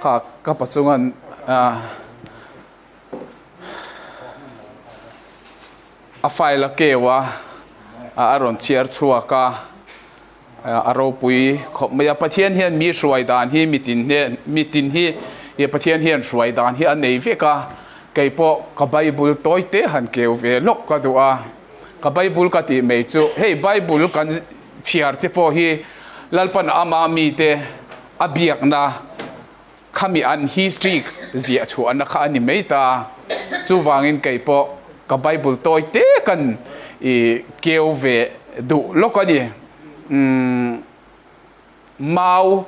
Kha ka pa chungan a file a keu a, a rawn chhiar chhuak a, a ropui khawp mai a. Pathian hian mi hruai dan hi mitin hnen mitin hi Pathian hian hruai dan hi a nei vek a, kei pawh ka Bible tawi te han keu ve lawk ka duh a, ka Bible ka tih mai chu hei Bible kan chhiar te pawh hi Lalpan ama mite a biakna khami an history ziah chhuahna kha a ni mai ta. Chuvangin kei pawh ka Bible tawi te kan i keu ve duh lawk a ni. Umm mau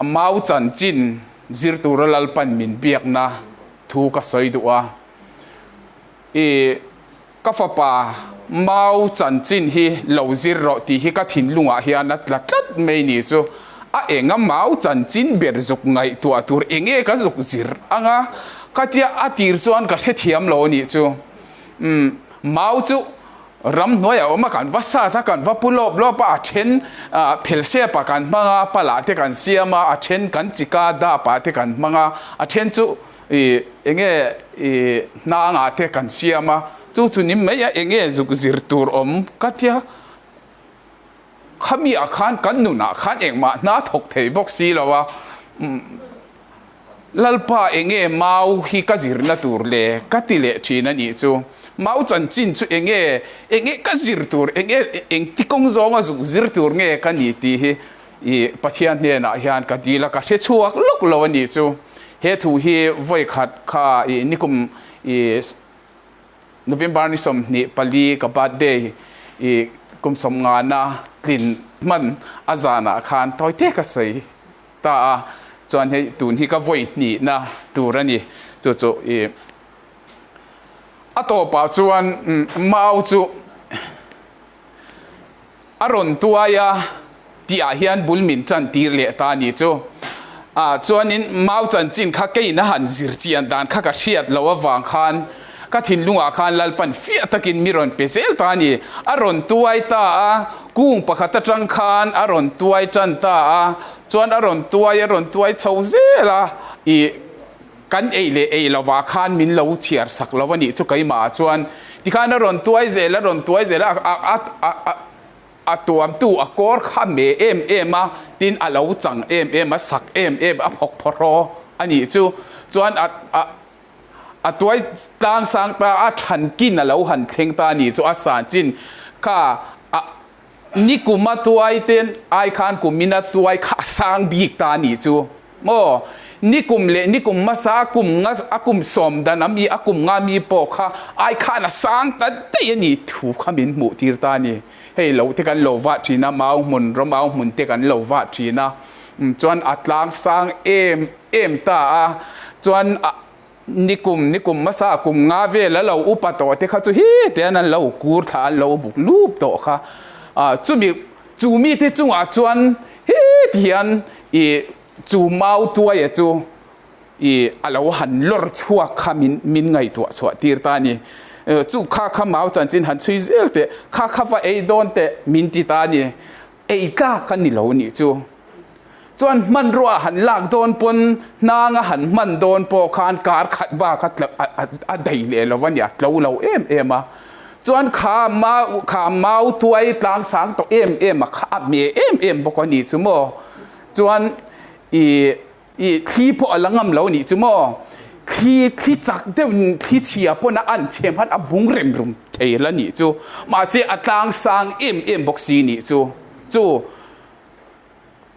mau chanchin zir tura Lalpan min biakna thu ka sawi duh a. I Ka fapa, Mau chanchin hi lo zir rawh tih hi ka thinlungah hian a tla tlat mai ni chu. A enga Mau chanchin ber zuk ngaihtuah tur enge ka zuk zir anga ka tia a tir chuan ka hrethiam lo anih chu. Umm, Mau chu ramhnuai a awm a, kan va sat a, kan va pu lawp lawp a, a then phel sep ah kan hmang a, pala te kan siam a, a then kan chika dap ah te kan hmang a, a then chu I enge i hnangah te kan siam a, chu chu ni mai a enge zuk zir tur awm ka tia, khami ah khan kan nunah khan engmah hna thawk thei bawk si lo a, Lalpa enge mau hi ka zirna tur le ka ti leh thin a nih chu, mau chanchin chu enge enge ka zir tur enge engti kawng zawnga zuk zir tur nge ka ni tih hi I Pathian hnenah hian ka dil a, ka hre chhuak lawk lo a nih chu. He thu hi vawi khat kha i nikum i November ni 24 ka birthday i kum sawmngana tlin hman a zanah khan tawi te ka sawi ta a, chuan hei tun hi ka vawi hnihna tur a ni. Chu chu i a tawpah chuan mau chu A rawn tuai a tih ah hian bul min tan tir leh ta a ni chu. Ah chuanin mau chanchin kha keiin a han zir chian dan kha ka hriat loh avang khan ka thinlungah khan Lalpan fiah takin mi rawn pe zel ta a ni. A rawn tuai ta a, kung pakhat atang khan a rawn tuai tan ta a, chuan a rawn tuai a rawn tuai chho zel a, ih kan ei leh ei lovah khan min lo chhiar sak lo a nih chu keimah ah chuan tikhan a rawn tuai zel a rawn tuai zel a a a a tuamtu a kawr kha me em em a tin a lo chang em em a sak em em a phawk phawrhaw a nih chu chuan a a a tuai tlang sang ta a than kin a lo han thleng ta a nih chu a san chin kha a Nikum a tuai ten ai khan kumin a tuai kha a sang bik ta a nih chu maw? Nikum leh nikum hmasa a kum nga a kum sawm dan a mi a kum nga mi pawh kha ai khan a sang ta daih a nih thu kha min hmuh tir ta a ni. Hei lo te kan lo vah thin a, mau hmun rawm au hmun te kan lo vah thin a, chuan a tlang sang em em ta a, chuan a Nikum, nikum hmasa kum nga vel a lo upa tawh te kha chu hi te an lo kur thla an lo buk lup tawh kha. Ah, chumi, chu mite chungah chuan hi ti hian i chu mau tuaia chu i a lo han lawr chhuak kha min, min ngaihtuah chhuah tir ta a ni. Chu kha kha mau chanchin han chhui zel teh, kha kha va ei dawn teh min ti ta a ni. Ei tlak a ni lo nih chu. Chuan hmanrua a han lak dawn pawn hnang a han hman dawn pawh khan kar khat bak a tla a dei leh lo a ni, a tlo lo em em a. Chuan kha mau kha mau tuai tlang sang tawh em em a kha a me em em bawk a nih chu maw. Chuan i i thli pawh a la ngam lo a nih chu maw. Thli thli chak deuh in thli chhia pawn a an chhem khan a bung rem rum thei la nih chu. Mahse a tlang sang em em bawk si nih chu. Chu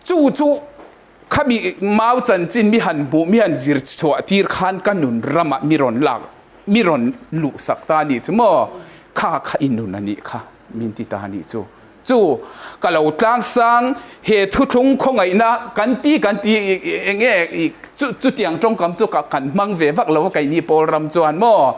Chu chu khami mau chanchin mi han hmuh mi han zir chhuah tir khan ka nun ramah mi rawn lak mi rawn luh sak ta nih chu maw kha kha i nun a nih kha min ti ta nih chu. Chu ka lo tlang sang he thuthlung khawngaihna kan ti kan ti enge chu chutiang tawngkam chu ka kan hmang ve vak lo a keini pawl ram chuan maw.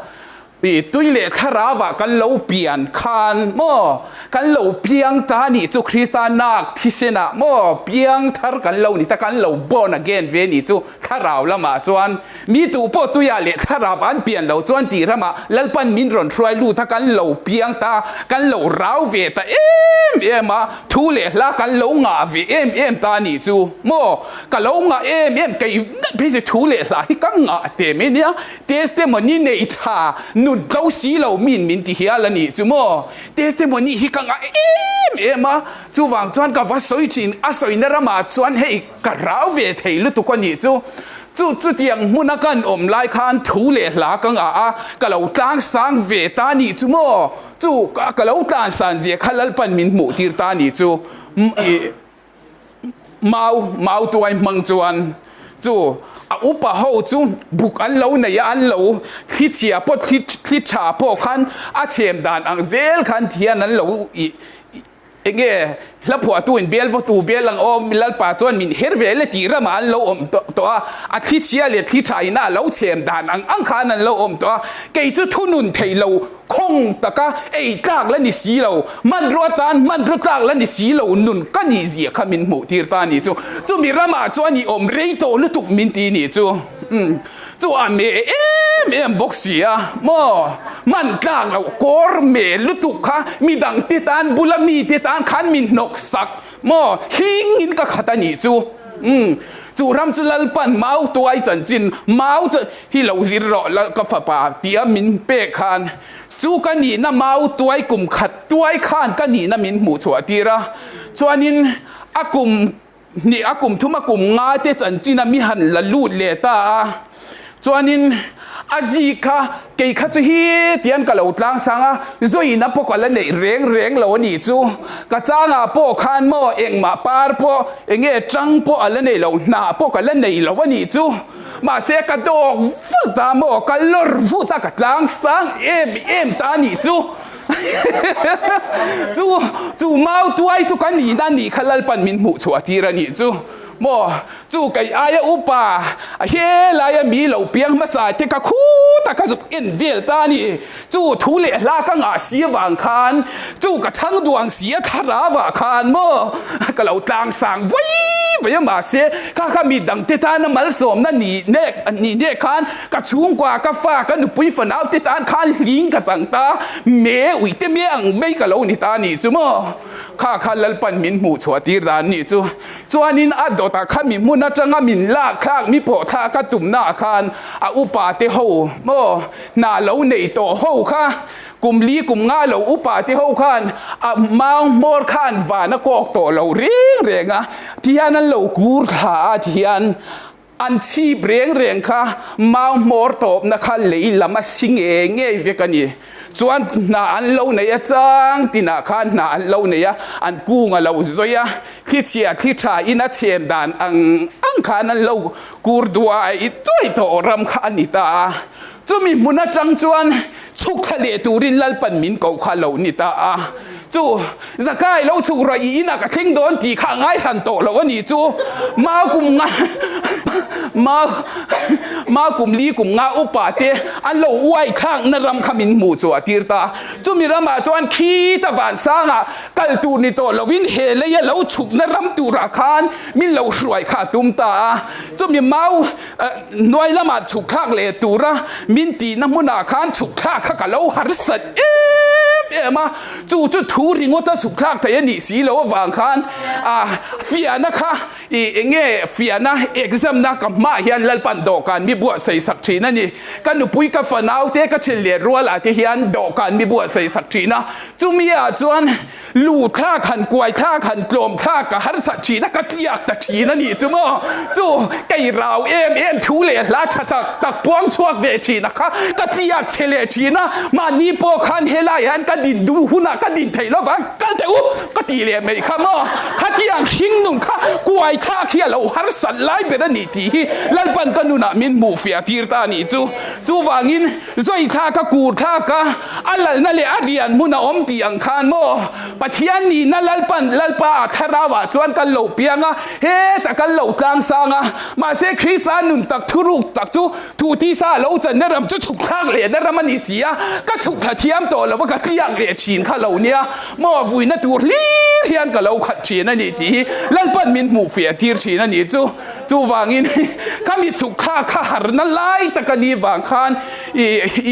I tui leh thlarauah kan lo pian khan maw, kan lo piang ta nih chu Krista nak thisenah maw piang thar kan lo ni ta, kan lo born again ve nih chu thlarau lamah chuan mi tu pawh tuiah leh thlarau an pian lo chuan tih ramah Lalpan min rawn hruai lut a, kan lo piang ta, kan lo rau ve ta em em a, thu leh hla kan lo ngah ve em em ta nih chu maw, ka lo ngah em em kei phei chu thu leh hla hi ka ngah teh mai nia. Testimony nei tha nut lo si lo min min ti hial a nih chu maw? Testimony hi ka ngah em em a, chuvang chuan ka va sawi thin, a sawina ramah chuan hei ka rau ve thei lutuk a nih chu. Chu chutiang hmuna kan awm lai khan thu leh hla ka ngah a, ka lo tlang sang ve ta a nih chu maw? Chu ka lo tlan san zia kha Lalpan min hmuh tir ta a nih chu. Mau, mau tuai hmang chuan chu a upa ho chu buk an lo nei a, an lo thli chhia pawh thli thli tha pawh khan a chhem dan ang zel khan thian an lo ih eng nge hla phuahtu in bial vawtu bial ang aw Lalpa chuan min her ve le tih ramah an lo awm tawh tawh a, a thli chhia leh thli tha ina a lo chhem dan ang ang khan an lo awm tawh a, kei chu thunun thei lo Khawng taka ei tlak la ni si lo, hmanrua tan hmanrua tlak la ni si lo nun ka nih zia kha min hmuh tir ta ni chu. Chumi ramah chuan i awm rei tawh lutuk min ti ni chu. Umm, chu a me em em bawk si a maw? Hman tlak loh kawr me lutuk kha midang te tan bula mi te tan khan min hnawk sak maw? Hling in ka khat a nih chu. Umm, chu ram chu Lalpan mau tuai chanchin mau chu hi lo zir rawh lal ka fapa tia min pek khan chu ka nihna mau tuai kum khat tuai khan ka nihna min hmuh chhuah tir a, chuanin a kum hnih a kum thum a kum nga te chanchin a mi han la lut leh ta a, chuanin a zik kha kei kha chu hi tian ka lo tlang sang a, Zoina pawh ka la neih reng reng lo a nih chu, ka changah pawh khan maw engmah par pawh enge tang pawh a la nei lo, hnah pawh ka la nei lo a nih chu. Mahse ka dawk vut a maw, ka lawr vut a, ka tlang sang em em ta a nih chu. Chu chu mau tuai chu ka nihna nih kha Lalpan min hmuh chhuah tir a nih chu. Maw, chu kei aia upa a helaia mi lo piang hmasa te ka khut a, ka zuk en vel ta a ni. Chu thu leh hla ka ngah si avang khan, chu ka thang duang si a thlarau ah khan maw ka lo tlang sang vawi vawi a mahse kha kha mi dang te tana malsawmna ni nek ni nek khan ka chhungkua ka fa ka nupui fanau te tan khan hling ka chang ta me ui te me ang mai ka lo ni ta nih chu maw kha kha Lalpan min hmuh chhuah tir dan nih chu chuanin a dawtah kha mi hmun atanga min lak thlak mi pawh thlak a tumna ah khan a upa te ho maw Hna lo nei tawh ho kha, kum li kum nga lo upa te ho khan a mau hmawr khan van a kawk tawh lo reng reng a, tihian an lo kur thla a tihian an chhip reng reng kha mau hmawr tawpna kha lei lam a si ngei ngei vek a ni. Chuan hna an lo nei a chang tinah khan hna an lo nei a, an kung a lo zawi a, thli chhia thli tha in a chhem dan ang ang khan an lo Kur duai duai tawh ram kha a ni ta a, chumi hmun atang chuan chhuk thla leh turin Lalpan min koh kha lo ni ta a. Chu Zakai lo chhuk rawh i inah ka thleng dawn tih kha a ngaihlan tawh lo a nih chu. Mau kum nga mau mau kum li kum nga upa te an lo uai thlakna ram kha min hmuh chu a tir ta a. Chumi ramah chuan khita vansangah kal tur ni tawh lovin he leia lo chhukna ram turah khan Min lo hruai kha a tum ta a, chumi mau hnuai lamah chhuk thlak leh tura min tihna hmunah khan chhuk thlak kha ka lo harsat em em a, chu chu thu ringawta chhuk thlak thei a nih si lo avang khan fiahna kha ih eng nge fiahna exam na ka hmaah hian Lalpan dawhkan mi buatsaih sak thin a ni. Ka nupui ka fanaute ka then leh rualah te hian dawhkan mi buatsaih sak thin a, chumi ah chuan Lu thlak han kuai thlak han tlawm thlak ka harsat thin a, ka tliak ta thin a nih chu maw? Chu kei rau em em thu leh hla tha tak tak puang chhuak ve thin a kha ka tliak che leh thin a, mahni pawh khan helai hian ka din duh hunah ka din theih lovang kal teh u ka tih leh mai kha maw? Khatiang hring nun kha kuai. thlak hi a lo harsat lai ber a ni tih hi Lalpan ka nunah min hmuh fiah tir ta a nih chu. Chuvangin zawi thlak a kur thlak a, a lalna leh a rian hmun a awm tih ang khan maw Pathian nihna Lalpan Lalpa a thlarauah chuan kan lo piang a, hetah kan lo tlang sang a, mahse Krista nun tak thuruk tak chu Thu tisa a lo channa ram chu chhuk thlak lehna ram a ni si a, ka chhuk thla thiam tawh lo va, ka tliak leh thin kha lo nia, maw vuina tur hlir hian ka lo khat thin a ni tih hi Lalpan min hmuh fiah tir thin a ni chu. Chuvangin ka mi chhuk thlak kha harna lai tak a ni vang khan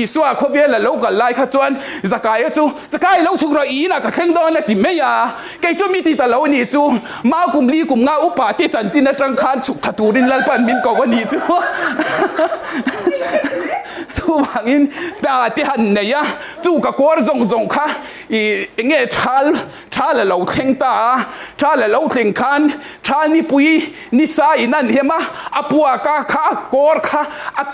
Isua khawvel a lo kal lai kha chuan Zakaia chu, Zakai lo chhuk rawh i inah ka thleng dawn a ti mai a, kei chu mi ti ta lo a ni chu. Mau kum li kum nga upa te chanchin atang khan chhuk tha turin Lalpan min ko a nih chu. Chuvangin ta te han nei a, chu ka kawr zawng zawng kha i enge thal thal a lo thleng ta a, thal a lo thleng khan thal nipui nisa in an hem a, a puak a kha a kawr kha a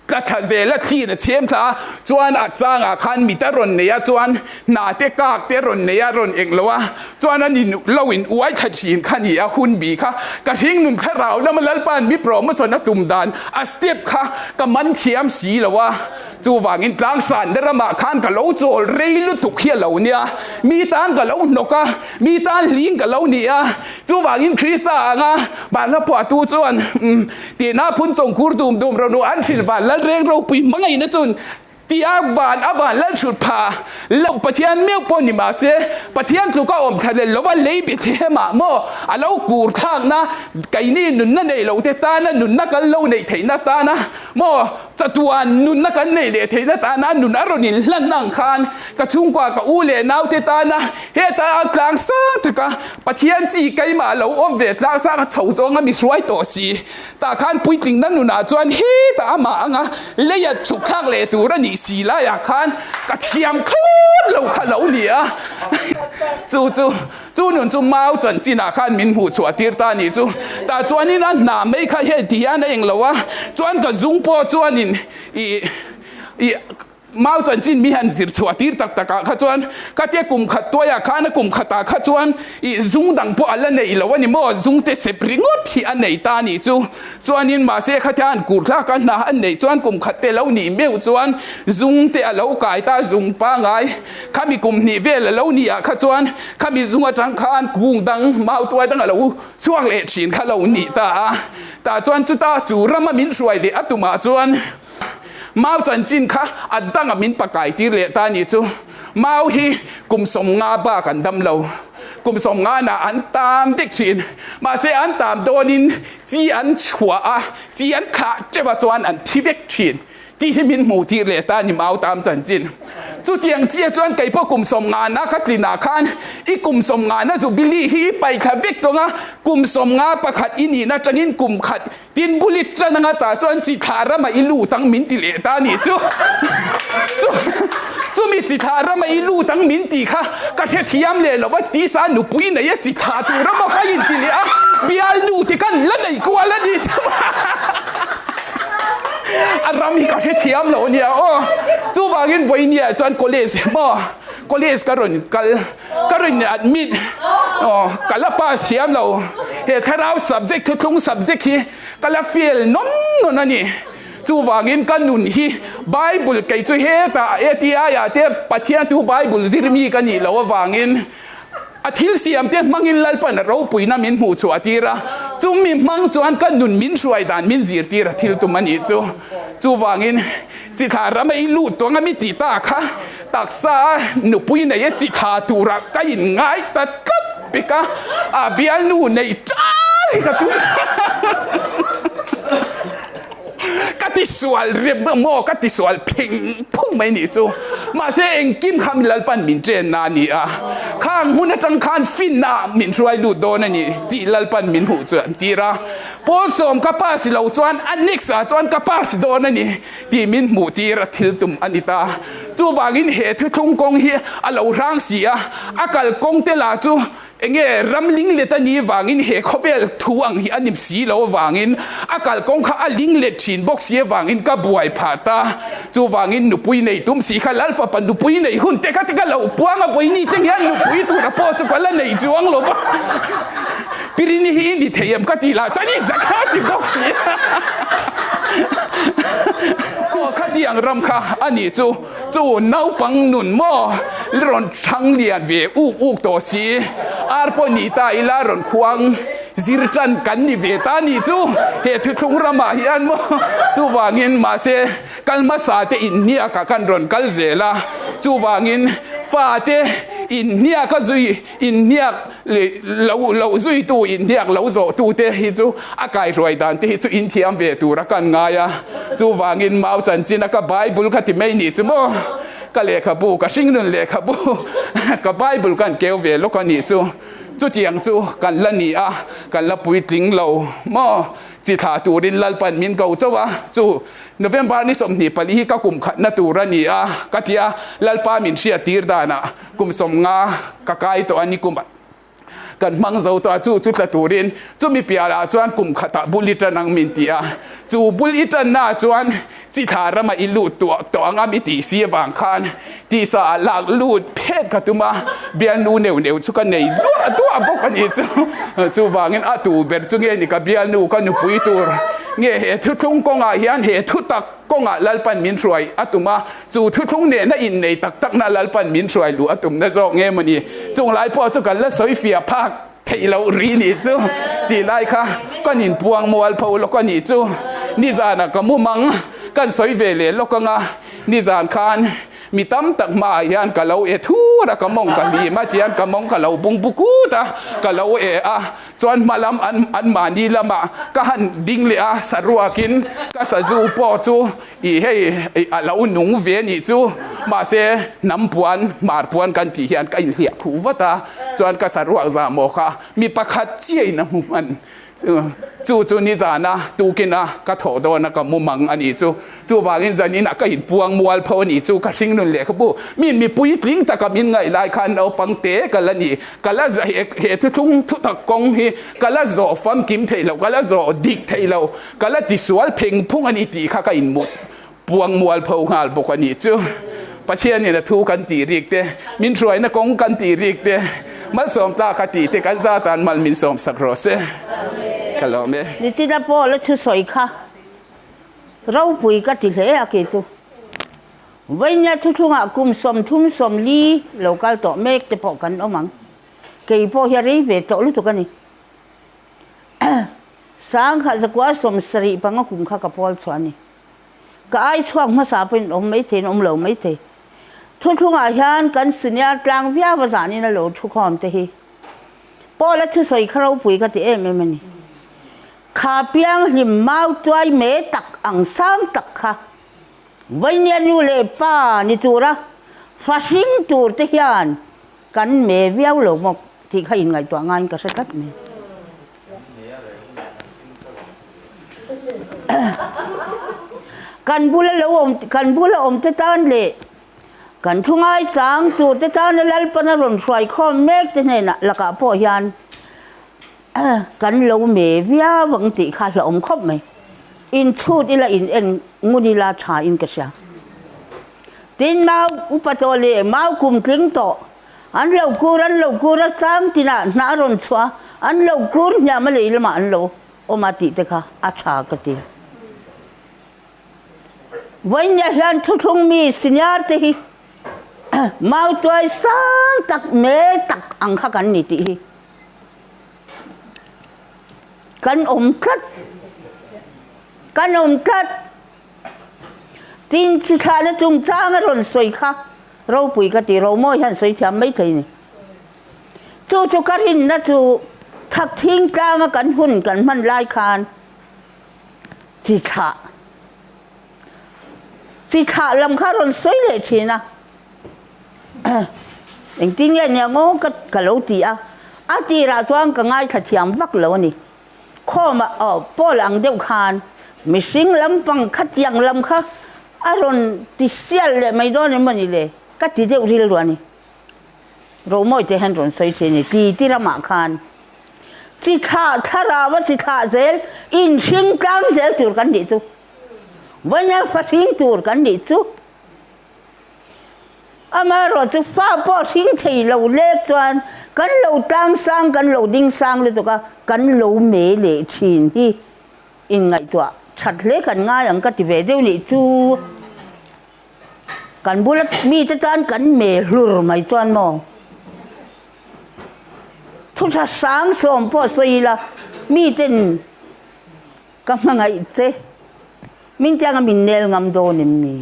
Ka thla zel a thliin a chhem thla a, chuan a changah khan mit a rawn nei a, chuan hna te kak te rawn nei a, rawn eng lo a, chuan a ni lo in uai thla thin kha ni a, hun bi kha ka hringnun thlarau lama Lalpa'n mi promotion a tum dan a step kha ka man thiam si lo a, chuvangin tlangsan na ramah khan ka lo chawl rei lutuk hi a lo nia, mi tan ka lo hnawk a, mi tan hling ka lo ni a, Chuvangin Krista anga Bahla phuahtu chuan tihna phun chawngkur dum dum ro nu an hrilh van lal reng ropui hmangaihna chun tia van a van lal hrut pha loh Pathian meuh pawh ni mahse Pathian tluka awm thla lel lova lei Bethlehem ah maw a lo kur thlakna keini nunna nei lo te tana nunna kan lo neih theihna tana maw Chatuan nunna kan neih leh theihna tana nun a rawn inhlan ang khan ka chhungkua ka u leh naute tana heta a tlang sang taka Pathian chi keimah a lo awm ve tlang sang a chho zawnga mi hruai tawh si. Tah khan puitlingna nunah chuan hetah amah anga leia chhuk thlak leh tur a nih si laiah khan ka thiam thlawt lo kha lo ni a. Chu chu Chu nun chu mau chanchinah khan min hmuh chhuah tir ta a nih chu. Tah chuanin a hnah mai kha hei ti hian a eng lo a, chuan ka zung pawh chuanin ih ih mau chanchin mi han zir chhuah tir tak takah kha chuan khatia kum khat tuaiah khan a kum khatah kha chuan ih zung dang pawh a la nei lo a ni maw, zung te sep ringawt hi a nei ta a nih chu. Chuanin mahse khatia an kur thlak a hnah an neih chuan kum khat te lo nih meuh chuan zung te a lo kai ta zung pangai. Khami kum hnih vel a lo ni ah kha chuan khami zung atang khan kung dang mau tuai dang a lo chhuak leh thin kha lo nih ta a. Tah chuan chuta chu rama min hruai leh a tumah chuan mau chanchin kha a danga min pakai tir leh ta nih chu. Mau hi kum 50 bak an dam lo. Kum 50 nah an tam vek thin. Mahse an tam dawnin chi an chhuah a, chi an thlah teuh a chuan an thi vek thin. Tih hi min hmuh tir leh ta a ni mau tam chanchin. Chutiang chiah chuan kei pawh kum 50 na ka tlinah khan i kum 50 na Jubilee hi i pai thla vek tawng a, kum 51 i nihna atangin kum khat tin bul i tan anga tah chuan chi thlah ramah i lut ang min ti leh ta a nih chu. Chumi chi thlah ramah i lut ang min tih kha ka hrethiam leh lo va, tisa nupui nei a chi thlah tur a maw ka inti leh a, bialnu te kan la nei kual a nih chu. A ram hi ka hrethiam lo ania aw. Chuvangin vawinia chuan college maw college ka rawn kal ka rawn admit aw ka la pass thiam lo he thlarau subject thuthlung subject hi ka la fail nawn nawn a ni. Chuvangin ka nun hi Bible kei chu hetah ATI ah te Pathian thu Bible zir mi ka nih loh avangin A thil siamte hmangin Lalpan a ropuina min hmuh chhuah tir a, chumi hmang chuan ka nun min hruai dan min zirtir a thil tum a nih chu. Chuvangin, chithla rama i lut tuanga mi tih ta kha taksa a nupui nei a chithla tura ka inngai ta tlat pek a, a bialnu nei ṭal hi ka tum. Ka tisual rem maw ka tisual pheng phung mai nih chu. Mahse engkim kha mi Lalpan min chen na a ni a, khang hmun atang khan finna min hruai lut dawn a ni tih Lalpan min hmuh chu an tir a. Pawl sawm ka pass lo chuan a next ah chuan ka pass dawn a ni tih min hmuh tir a thil tum a ni ta. Chuvangin he thuthlung kawng hi a lo hrang si a, a kal kawng te lah chu Enge ram linglet a nih vangin he khawvel thu ang hi a ni si lo avangin a kalkawng kha a linglet thin bawk si avangin ka buai phah ta. Chuvangin nupui nei tum si kha Lal fapa nupui nei hun te kha te ka lo puang a, vawiini thleng hian nupui tura pawh chu ka la nei chuang lo va. Pirini hi i ni thei em ka tih lah chuan i za kha ti bawk si aw khatiang ram kha a nih chu chu naupang nun maw rawn thang lian ve uk uk tawh si ar pawh ni ta ila rawn khuang zir tan kan ni ve ta nih chu he thuthlung ramah hian maw chuvangin mahse kal hmasa te inhniak ah khan rawn kal zel a chuvangin fate inhniak a zui Inhniak leh lo loh zuitu inhniak lo zawhtute hi chu a kaihruai dan te hi chu inthiam ve tur a kan ngai a. Chuvangin mau chanchin a ka Bible kha ti mai nih chu maw? Ka lehkhabu, ka hringnun lehkhabu, ka Bible kan keu ve lawk a nih chu. Chutiang chu kan la ni a, kan la puitling lo maw? Chi thlah turin Lalpan min ko chauh a, chu November ni 24 hi ka kum khatna tur a ni a, ka ti a, Lalpa min hriattir danah Kum 50 ka kai tawh a, nikum kan hmang zo tawh a, chu chu tla turin chumi piahlah chuan kum khatah bul i tan ang min ti a, chu bul i tannaah chuan chi thla rama i lut tuah tawh ang a mi tih si avang khan tisa ah lak lut phet ka tum a, bialnu neuh neuh chu ka nei duah duah bawk a nih chu, chuvangin a tu ber chu nge ni ka bialnu ka nupui tur nge he thuthlung kawngah hian he thutak Kawngah Lalpan min hruai a tum a, chu thuthlung nehna innei tak takna Lalpan min hruai luh a tumna zawk nge mawni? Chung lai pawh chu kan la sawi fiah phak theih loh ri nih chu tih lai kha kan inpuang mual pho lawk a nih chu. Nizanah ka mumang kan sawi ve leh lawk anga, nizan khan mi tam tak hmaah hian ka lo e thur a, ka mawng ka hlim a tihian ka mawng ka lo bung bu kut a, ka lo e a. Chuan hma lam an anmahni lamah ka han ding leh a, saruakin ka sazu pawh chu ih hei a lo nung ve nih chu, mahse hnam puan hmar puan kan tih hian ka inhliah khuh vat a, chuan ka saruak zahmawh kha mi pakhat chiahin a hmu hman. Chu chu nizana tukina ka thawh dawna ka mu mang a nih chu. Chuvangin zanin ah ka inpuang mual pho a nih chu ka hringnun lehkhabu mi mipui tling taka min ngaih lai khan naupang te ka la ni. Ka la he thuthlung thutak kawng hi ka la zawh famkim theih loh, ka la zawh dik theih loh, ka la tisual pheng phung a ni tih kha ka inmut puang mual pho nghal bawk a nih chu. Pathianin a thu kan tih rik te, min hruaina kawng kan tih rik te, malsawm tlak a tih te kan zatan mal min sawmsak rawh se. Ka lawm e. Nichina pawh la thusawi kha. Ropui ka ti hle a kei chu. Vawinia thuthlungah kum 30 40 lo kal tawh mek te pawh kan awm ang. Kei pawh hi a rei ve tawh lutuk a ni. Sangha zakua 75 kum kha ka pawl chhuah a ni. Ka ai chhuak hmasa pawhin awm mai theiin awm lo mai thei. Thuthlungah hian kan senior tlang viau a zanin a lo thukhawm te hi. Paula thusawi kha ropui ka ti em em a ni. Kha pianghlim mau tuai me tak ang sang tak kha Vainia nu leh pa ni tura fa hring tur te hian kan me viau lo maw tih kha inngaihtuah ngaiin ka hre tlat mai. Kan bula lo awm kan bula awm te tan leh kan thu ngaichang tur te tana Lalpana rawn hruaikhawm mek te hnenah lakah pawh hian Kan lo me viau ang tih kha hlauhawm khawp mai. Inchhut ila in en ngun ila tha in ka hria. Tin mau upa tawh leh mau kum tling tawh an lo kur an lo kur a chang tinah hnah a rawn chhuah a, an lo kur hniam a lei lamah an lo awm a tih te kha a tha ka ti. Vawinia hian thuthlung mi senior te hi mau tuai sang tak me tak ang kha kan ni tih hi. Kan awm tlat. Kan awm tlat. Tin chi thlahna chungchang a rawn sawi kha ropui ka ti, Romawi hian sawi thiam mai thei ni. Chu chu ka rinna chu Thakthing tlanga kan hun kan hman lai khan chi thlah chi thlah lam kha a rawn sawi leh thin a. Engtin nge nia ngaw ka ka lo ti a, a tirah chuan ka ngaithla thiam vak lo a ni. Khawmah aw Paul ang deuh khan mihring lampang khatiang lam kha a rawn ti sial leh mai dawn em mawni le ka ti deuh rilru a ni. Romawi te hian rawn sawi thei a ni ti ti ramah khan chi thlah thlarau a chi thlah zel inhring tlang zel tur kan nih chu, vawiin fahring tur kan nih chu. Amaherawh chu fa pawh hring thei lo lek chuan Kan lo tlang sang, kan lo ding sang lutuk a, kan lo me leh thin hi inngaihtuah that hle kan ngai ang ka ti ve deuh nih chu. Kan bula mite tan kan me hlur mai chuan maw? Thutha sang sawm pawh sawi ila miten ka hmangaih che min tianga min nel ngam dawn em ni?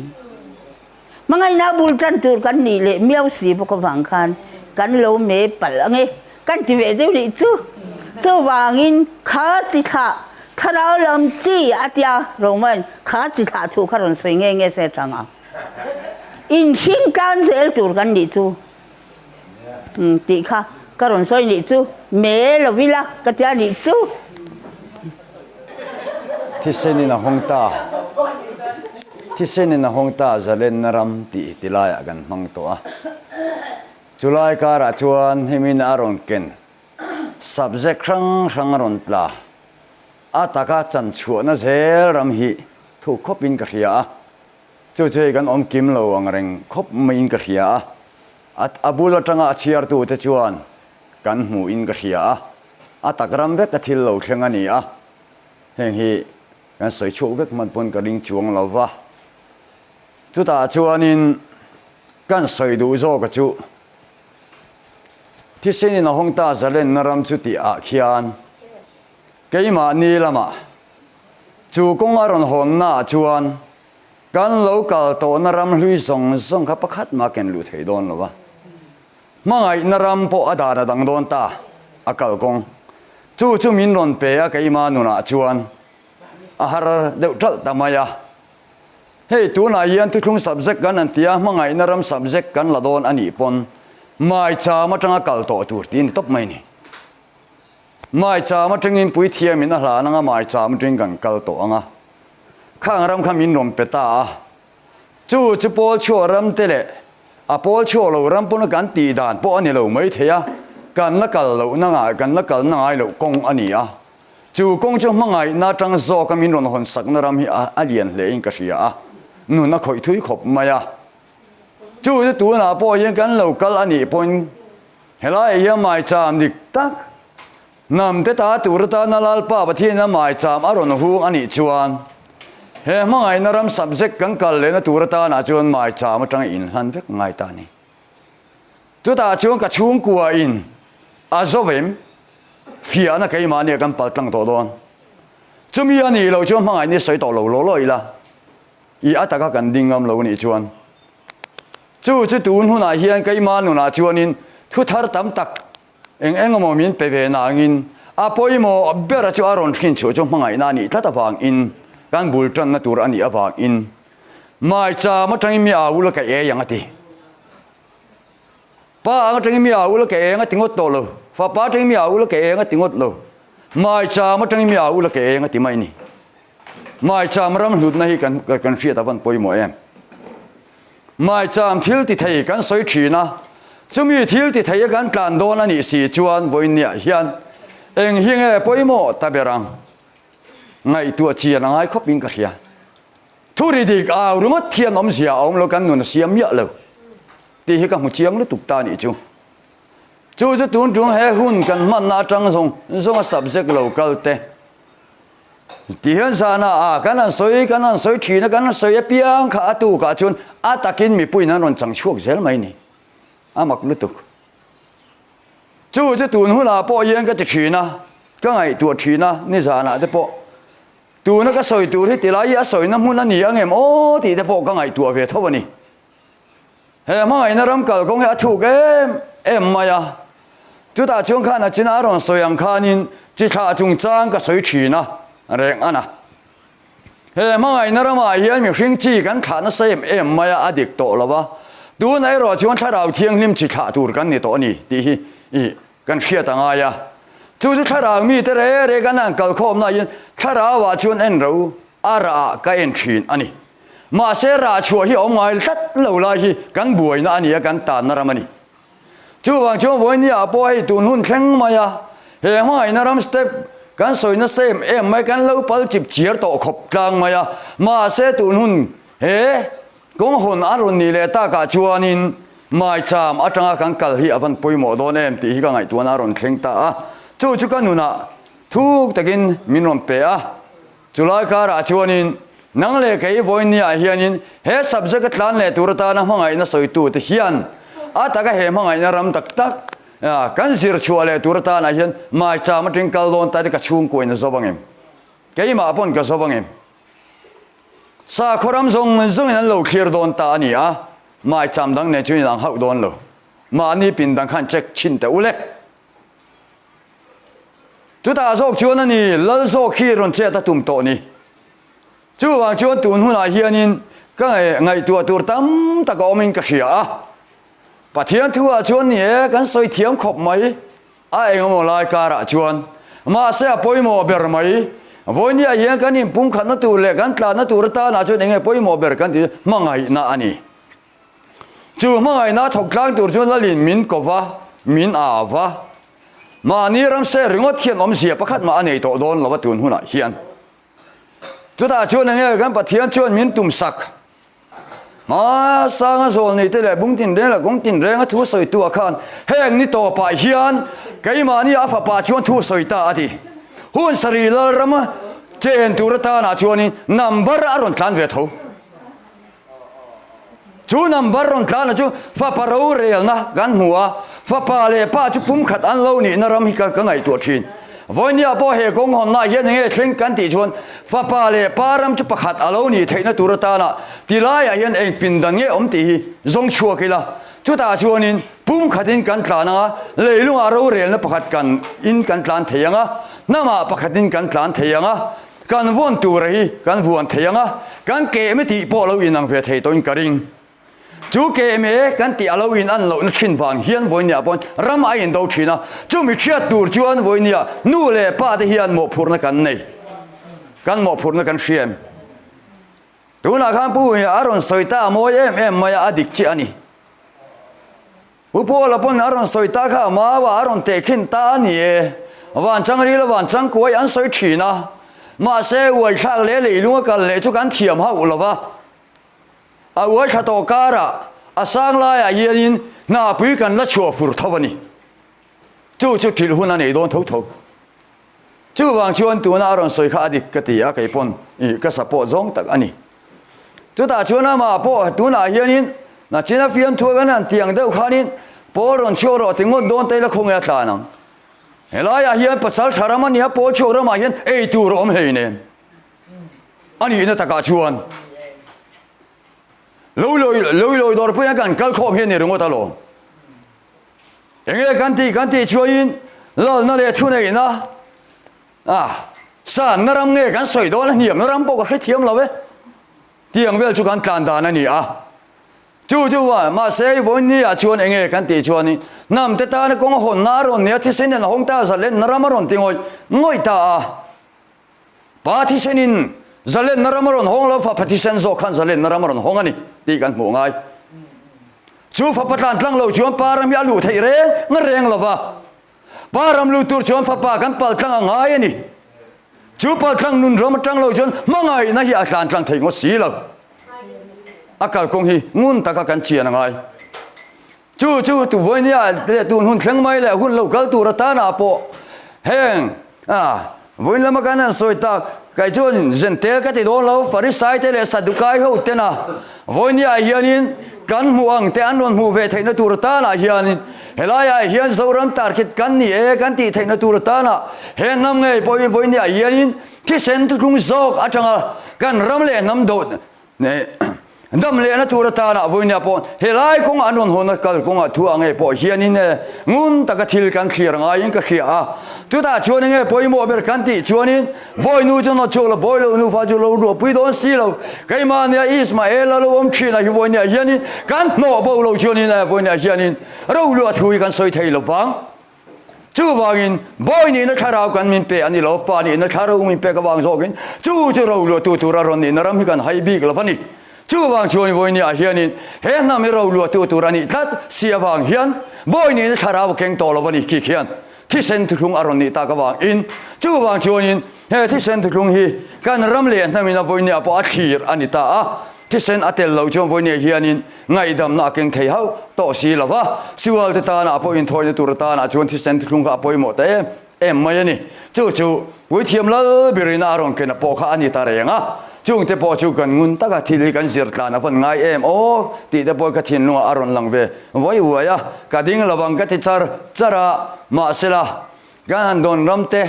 Hmangaihna bul tan tur kan nih leh miau si bawk avang khan kan lo me palh ange kan ti ve deuh nih chu. Chuvangin kha chi thlah thlarau lam chi a tia Roman kha chi thlah thu kha rawn sawi nge nge se tang ang. Inhring tlan zel tur kan nih chu. Umm tih kha ka rawn sawi nih chu me lo ila ka tia nih chu. Thisen in a hawng ta Thisen in a hawng ta Zalenna ram tih ti laiah kan hmang tawh a. Chulai karah chuan hemi a rawn ken subject hrang hrang a rawn tla. A taka chanchhuahna zel ram hi thuk khawpin ka hria a. Chu chu hei kan awm kim lo ang reng khawp maiin ka hria a, a bul atanga a chhiartute chuan kan hmuhin ka hria a, a tak ram vek a thil lo thleng a ni a, heng hi kan sawi chhuak vek hman pawn ka ring chuang lo va. Chutah chuanin kan sawi duh zawka chu thisenin a hawng ta zalenna ram chu tih ah khian keimahni lamah Chu kawng a rawn hawnna ah chuan kan lo kal tawhna ram hlui zawng zawng kha pakhat mah ken luh thei dawn lo a. Hmangaihna ram pawh a dan a dang dawn ta, a kal kawng. Chu chu min rawn pe a keima nunah chuan a har deuh ṭalh ta mai a. Hei tunah hian thuthlung subject kan an tia hmangaihna ram subject kan la dawn a nih pawn maicham atanga kal tawh tur tih a ni tawp mai ni. Maicham atangin puithiamin a hlan anga maicham atangin kan kal tawh ang a. Khang ram kha min rawn pe ta a. Chu chu pawl chhuah ram te leh a pawl chhuah lo ram pawna kan tih dan pawh a ni lo mai thei a, kan la kal lohna ngai, kan la kalna ngai loh kawng a ni a. Chu kawng chu hmangaihna atang zawka min rawn hawn sakna ram hi a lian hlein ka hria a, nun a khawih thui khawp mai a. Chu chu tunah pawh hian kan lo kal a nih pawhin Helaiah hian maicham dik tak hnamte ta tur atana Lalpa Pathianina maicham a rawn hung a nih chuan he hmangaihna ram subject kan kal lehna tur atanah chuan maicham atanga inhlan vek ngai ta a ni. Chutah chuan ka chhungkua in a zovem fiahna keimahnia kan pal tlang tawh dawn. Chumi a nih loh chuan hmangaihna i sawi tawh lo law law ila i a taka kan ding ngam lo a nih chuan Chu chu tun hunah hian keimah nunah chuanin thu thar tam tak eng eng emaw min pe ve nangin a pawimawh bera chu a rawn hrin chhuah chu hmangaihna a nih tlat avangin kan bul tanna tur a nih avangin maicham atangin mi au ula ka ei ang a ti. Pa ang atangin mi au ula ka eng a ti ngawt tawh lo, fapa atangin mi au ula ka eng a ti ngawt lo, maicham atangin mi au ula ka eng a ti mai a ni. Maicham ram hlutna hi kan kan hriat a van pawimawh em? Maicham thil ti thei kan sawi thin a, chumi thil ti thei a kan tlan dawn a nih si chuan vawiinniah hian eng hi nge pawimawh ta ber ang? Ngaihtuah chian a ngai khawp in ka hria. Thu ri dik au ringawt thian awmzia a awm lo kan nun a siam miah lo tih hi ka hmu chiang lutuk ta nih chu. Chu chu tun tung he hun kan hmanna atang zawng zawng a subject lo kal te Ti hian zana a kan han sawi kan han sawi thin a kan han sawi apiang kha a tukah chuan a takin mipuiin an rawn chang chhuak zel mai ni. A mak lutuk. Chu chu tun hunah pawh hian ka ti thin a, ka ngaihtuah thin a nizanah te pawh tuna ka sawi tur hi tilai hi a sawina hmun a ni ang em aw tih te pawh ka ngaihtuah ve tho a ni. He hmangaihna ram kalkawng hi a thuk em em mai a, chutah chuan khan a china a rawn sawi ang khanin chi thlah chungchang ka sawi thin a, reng a na. He hmangaihna ramah hian mihring chi kan thlah nasa em em mai a, a dik tawh lo va, tunah erawh chuan thlarau thianghlim chi thlah tur kan ni tawh a ni tih hi i kan hriat a ngai a. Chu chu thlarau mite re re kan han kalkhawmna hian thlarauah chuan en ro a rah ka en thin a ni. Mahse rah chhuah hi a awm ngai tlat lo lai hi kan buaina a ni a, kan tanna ram a ni. Chuvang chuan vawinia pawh hei tun hun thleng mai a, he hmangaihna ram step kan sawi nasa em em mai, kan lo pal chip chiar tawh khawp tlang mai a, mahse tun hun he kawng hawn a rawn nih leh takah chuanin. Maicham atanga kan kal hi a van pawimawh dawn em tih hi ka ngaihtuahna a rawn thleng ta a. Chu chu ka nunah thuk takin min rawn pe a. Chulai karah chuanin nang leh kei vawinia hianin he subject a tlan leh tur atana hmangaihna sawitute hian a taka he hmangaihna ram tak tak kan zir chhuah leh tur atanah hian maicham atang kal dawn ta te ka chhungkuain a zo vang em? Keimah pawn ka zo vang em? Sakhaw ram zawng zawngin an lo thlir dawn ta a ni a, maicham dang nen chuan inang hauh dawn lo. Mahni pindan khan check chhin teh u le. Chutah zawk chuan a ni, lal zawk hi rawn chet a tum tawh ni. Chuvang chuan tun hunah hianin ka ngaihtuah tur tam tak a awmin ka hria a. Pathian thuah chuan ni e, kan sawi thiam khawp mai. A engemaw lai karah chuan mahse a pawimawh ber mai. Vawinia hian kan inpumkhatna tur leh kan tlanna tur atanah chuan enge pawimawh ber kan tih chu hmangaihna a ni. Chu hmangaihna thawk tlang tur chuan Lalin min ko va, min au va. Mahni ramse ringawt hian awmzia pakhat mah a nei tawh dawn lo a tun hunah hian. Chutah chuan enge kan Pathian chuan min tumsak. Hma sanga zawlnei te leh bung tinreng leh kawng tinreng a thu sawi tu ah khan heng ni tawpah hian keimahni a fapa chuan thu sawi ta a ti. Hun sarih lalram chen tur atanah chuanin number a rawn tlan ve tho. Chu number rawn tlana chu fapa rorelna kan hmu a, fapa leh pa chu pumkhat an lo nihna ram hi ka ngaihtuah thin. Vawinia pawh he kawng hawnnaah hian enge thleng kan tih chuan fapa leh pa ram chu pakhat a lo nih theihna tur atana ti laiah hian eng pindan nge awm tih hi zawng chhuak ila. Chutah chuanin pumkhatin kan tlan anga, leilungah rorelna pakhat kan in kan tlan thei anga, hnamah pakhatin kan tlan thei anga, Kan vawn tura hi kan vuan thei ang a, kan kehme tih pawh lo inang ve thei tawhin ka ring. Chu kehme kan tih a lo inan lohna thin vang hian vawinia pawn ram a indo thin a, chumi hriat tur chuan vawinia nu leh pa te hian mawhphurhna kan nei. Kan mawhphurhna kan hria em? Tunah khan Pu a rawn sawi ta a mawi em em mai a, a dik chiah a ni. Pu Paula pawn a rawn sawi ta kha a mau a, a rawn tehkhin ta a ni e. Van chang ril a van chang kuai an sawi thin a. Mahse, uai thlak leh leilung a kal leh chu kan thiam hauh lo va. A uai thla tawh karah a sang laiah hianin hnapui kan la chhuah fur tho a ni. Chu chu thil hun a nei dawn tho tho. Chuvang chuan tuna a rawn sawi kha a dik ka ti a, kei pawn ih ka support zawng tak a ni. Chutah chuan amah pawh tunah hianin nachina fiamthu kan han tiang deuh khanin Paul rawn chhuak rawh ti ngawt dawn taila khawnge a tlan ang. Helaiah hian pasal tha ram a nia Paul chhuak ramah hian ei tur a awm hlei nen a nihna takah chuan lo lawi dawr pawhin kan kal khawm hi a ni ringawt alawm. Enge kan tih kan tih chuanin lalna leh thuneihna a sanna ram nge kan sawi dawn a hniamna ram pawh ka hrethiam lo e tiang vel chu kan tlan dan a ni a. Chu chu va mahse vawiin ah chuan enge kan tih chuanin hnam te tana kawng a hawnna a rawn nia thisen in a hawng ta zalenna ram a rawn ti ngawih ngawih ta a. Pa thisenin zalenna ram a rawn hawng lo, fapa thisen zawk khan zalenna ram a rawn hawng a ni tih kan hmuh ngai. Chu fapa tlan tlang lo chuan pa ram hi a luh theih reng reng lo va, pa ram lut tur chuan fapa kan pal tlang a ngai a ni. Chu pal tlang nun ram atang lo chuan hmangaihna hi a tlan tlang thei ngawt si lo. A kalkawng hi ngun taka kan chian a ngai. Chu chu tu vawinia leh tun hun thleng mai leh hun lo kal tur atana pawh heng a vawiin lama kan han sawi tak kai chuan zentel ka ti dawn lo Farisai te leh Sadukai ho tena vawinia hianin kan hmuh ang te an rawn hmuh ve theihna tur atana hianin helaiah hian Zoram tarkit kan ni e kan tih theihna tur atana he hnam ngei pawhin vawinia hianin thisen thuthlung zawk atanga kan ram leh hnam do Dam lehna tur atana vawinia pawh helai kawnga an rawn hawnna kal kawngah thu ang nge pawh hianin e ngun taka thil kan thlir ngaiin ka hria a. Chutah chuan enge pawimawh ber kan tih chuanin Bawinu chu nawt chhuak lo, bawi lo nufa chu lo ruahpui dawn si lo. Keimahnia Ismael a lo awm thin a hi vawinia hianin kan hnawh bo lo chuanin e vawinia hianin roluah thu hi kan sawi thei lo vang. Chuvangin, bawi nihna thlarau kan min pe a ni lo, fa nihna thlarau min pek avang zawkin chu chu roluahtu tura rawn nihna ram hi kan hai bik lo a ni. Chuvang chuan vawinia hianin he hnam hi roluahtu tur a nih tlat si avang hian bawi nihna thlarau a keng tawh lo a ni khi khian thisen thuthlung a rawn nih tak avangin chuvang chuanin he thisen thuthlung hi kan ram leh hnamin a vawinia pawh a thlir a ni ta a, thisen a tel loh chuan vawinia hianin ngaihdamna a keng thei hauh tawh. tawh si lo va, sualte tanah pawh inthawina tur atanah chuan thisen thuthlung kha a pawimawh ta em em mai a ni. Chu chu Puithiam Lalbirina a rawn kena pawh kha a ni ta reng a, chungte pawh chu kan ngun taka thil hi kan zir tlan a vawn ngai em aw tih te pawh ka thinlungah a rawn lang ve vawi uai a, ka ding lo ang ka ti char char a, mahsela kan han dawn ram te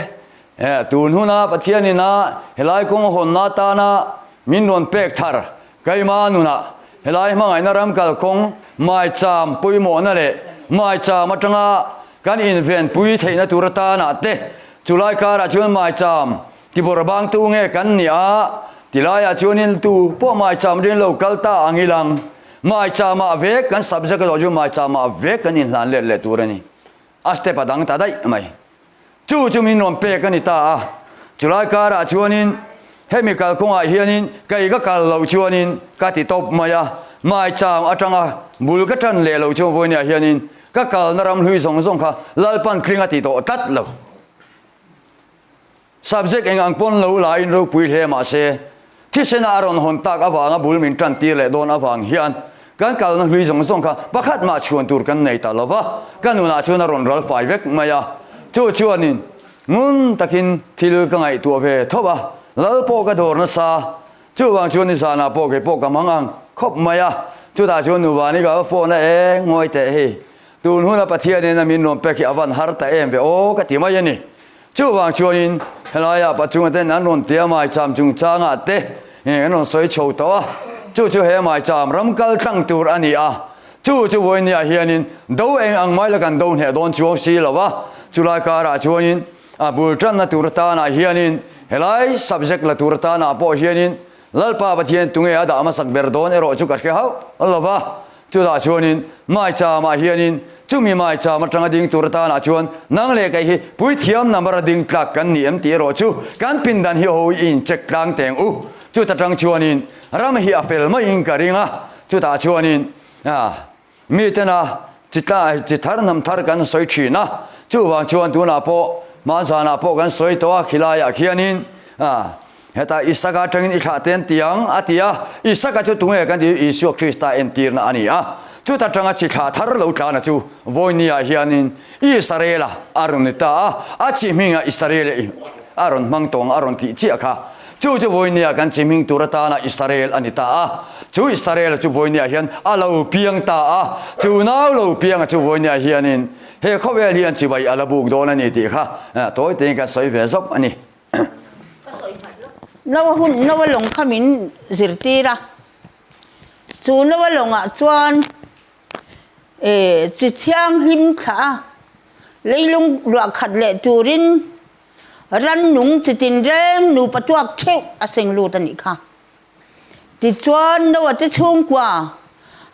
tun huna Pathianin a helai kawng hawnna atana min rawn pek thar Keimah nunah helai hmangaihna ram kalkawng maicham pawimawhna leh maicham atanga kan invenpui theihna tur atanah te, chulai karah chuan maicham tibawrh bangtu nge kan nih a, tilaiah chuanin tu pawh maicham rin lo kal ta ang ilang maichamah vek kan subject a zawh chu maichamah vek kan inhlan let leh tur a ni. A step a dang ta daih mai. Chu chu min rawn pek a ni ta a, chulai karah chuanin hemi kalkawngah hianin kei ka kal loh chuanin ka ti tawp mai a, maicham atanga bul ka tan leh loh chuan vawinia hianin ka kalna ram hlui zawng zawng kha Lalpan tling a ti tawh tlat lo. Subject eng ang pawn lo la in ropui hle mahse, thisena a rawn hawn tak avanga bul min tan tir leh dawn avang hian kan kalna hlui zawng zawng kha pakhat mah chhuan tur kan nei ta lo va, ka nunah chuan a rawn ral fai vek mai a. Chu chuanin ngun takin thil ka ngaihtuah ve tho a, lal pawh ka dawr nasa. Chuvang chuan nizanah pawh kei pawh ka hmang ang khawp mai a, chutah chuan Nuvani ka va phone a, e ngawi teh hei, tun huna Pathianin a min rawn pek hi a van har ta em ve aw ka ti mai a ni. Chuvang chuanin helaiah pachunga ten an rawn tia maicham chungchangah te an rawn sawi chho tawh a, chu chu he maicham ram kal tlang tur a ni a, chu chu vawinia hianin do eng ang mai la kan do hneh dawn chuang si lo va, chulai karah chuanin a bul tanna tur atanah hianin helai subject la tur atanah pawh hianin Lalpa Pathian tunge a dah hmasak ber dawn erawh chu ka hre hauh lo va, chutah chuanin Maichamah hianin chumi Maicham atanga ding tur atanah chuan nang leh kei hi puithiam number a ding tlak kan ni em tih erawh chu kan pindan hi ho i incheck tlang teng u. Chuta tang chuanin ram hi a fel maiin ka ring a, chutah chuanin Mitena chi tla chi thar hnam thar kan sawi thin a, chuvang chuan tunah pawh hmanzanah pawh kan sawi tawh a, khilaiah khianin hetah Isaka atangin i thlah te an ti ang a ti a, Isaka chu tunge kan tih chu Isua Krista entirna a ni a, chuta tanga chi thlah thar lo tlana chu vawinia hianin Israela a rawn ni ta a, a chi hmingah Israel a rawn hmang tawng a rawn tih chiah kha. Chu chu vawinia kan chi hming tur atana Israel a ni ta a. Chu Israel chu vawinia hian a lo piang ta a. Chu nau lo pianga chu vawinia hianin he khawvel hi an chibai a la buk dawn a ni tih kha tawi tein kan sawi ve zawk a ni. Noa hun, Noa lawng kha min zirtir a. Chu Noa lawngah chuan chi thianghlim thlah a, leilung luah khat leh turin Rannung chi tinreng nupa tuak theuh a seng lut a nih kha. Tichuan Noah te chhungkua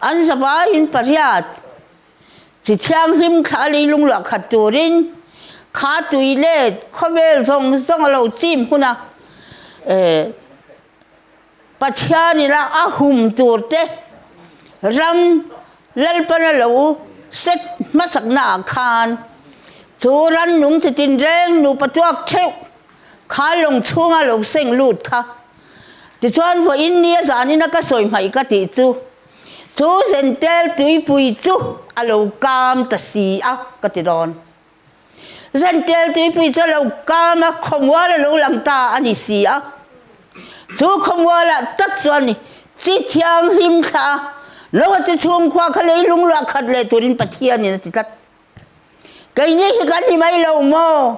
an zavaiin pariat chi thianghlim thla a leilung luah khat turin kha tui let khawvel zawng zawng a lo chim hun a, Pathian ila a hum tur te ram Lalpana lo set hmasakna ah khan chu rannung chi tinreng nupa tuak theuh kha lawng chhunga lo seng lut kha. Tichuan vawiin nia zanin a ka sawi hmaih ka tih chu chu zentel tuipui chu a lo kam ta si a ka ti dawn. Zentel tuipui chu a lo kam a, khawmual a lo lang ta a ni si a. Chu khawmualah tak chuan chi thianghlim thla a, Noah chi chhungkhua kha leilung luah khat leh turin Pathianin a ti tlat. Keini hi kan ni mai lo maw?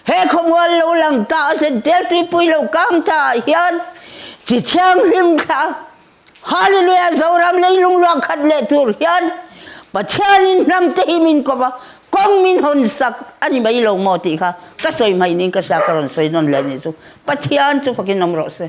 He khawmual lo lang ta a, Zentel tuipui lo kam ta ah hian chi thianghlim thla a, Hallelujah Zoram leilung luah khat leh tur hian Pathianin hnam te hi min kawp a, kawng min hawn sak a ni mai lo maw tih kha ka sawi hmaih niin ka hria ka rawn sawi nawn leh nih chu Pathian chu fakin awm rawh se.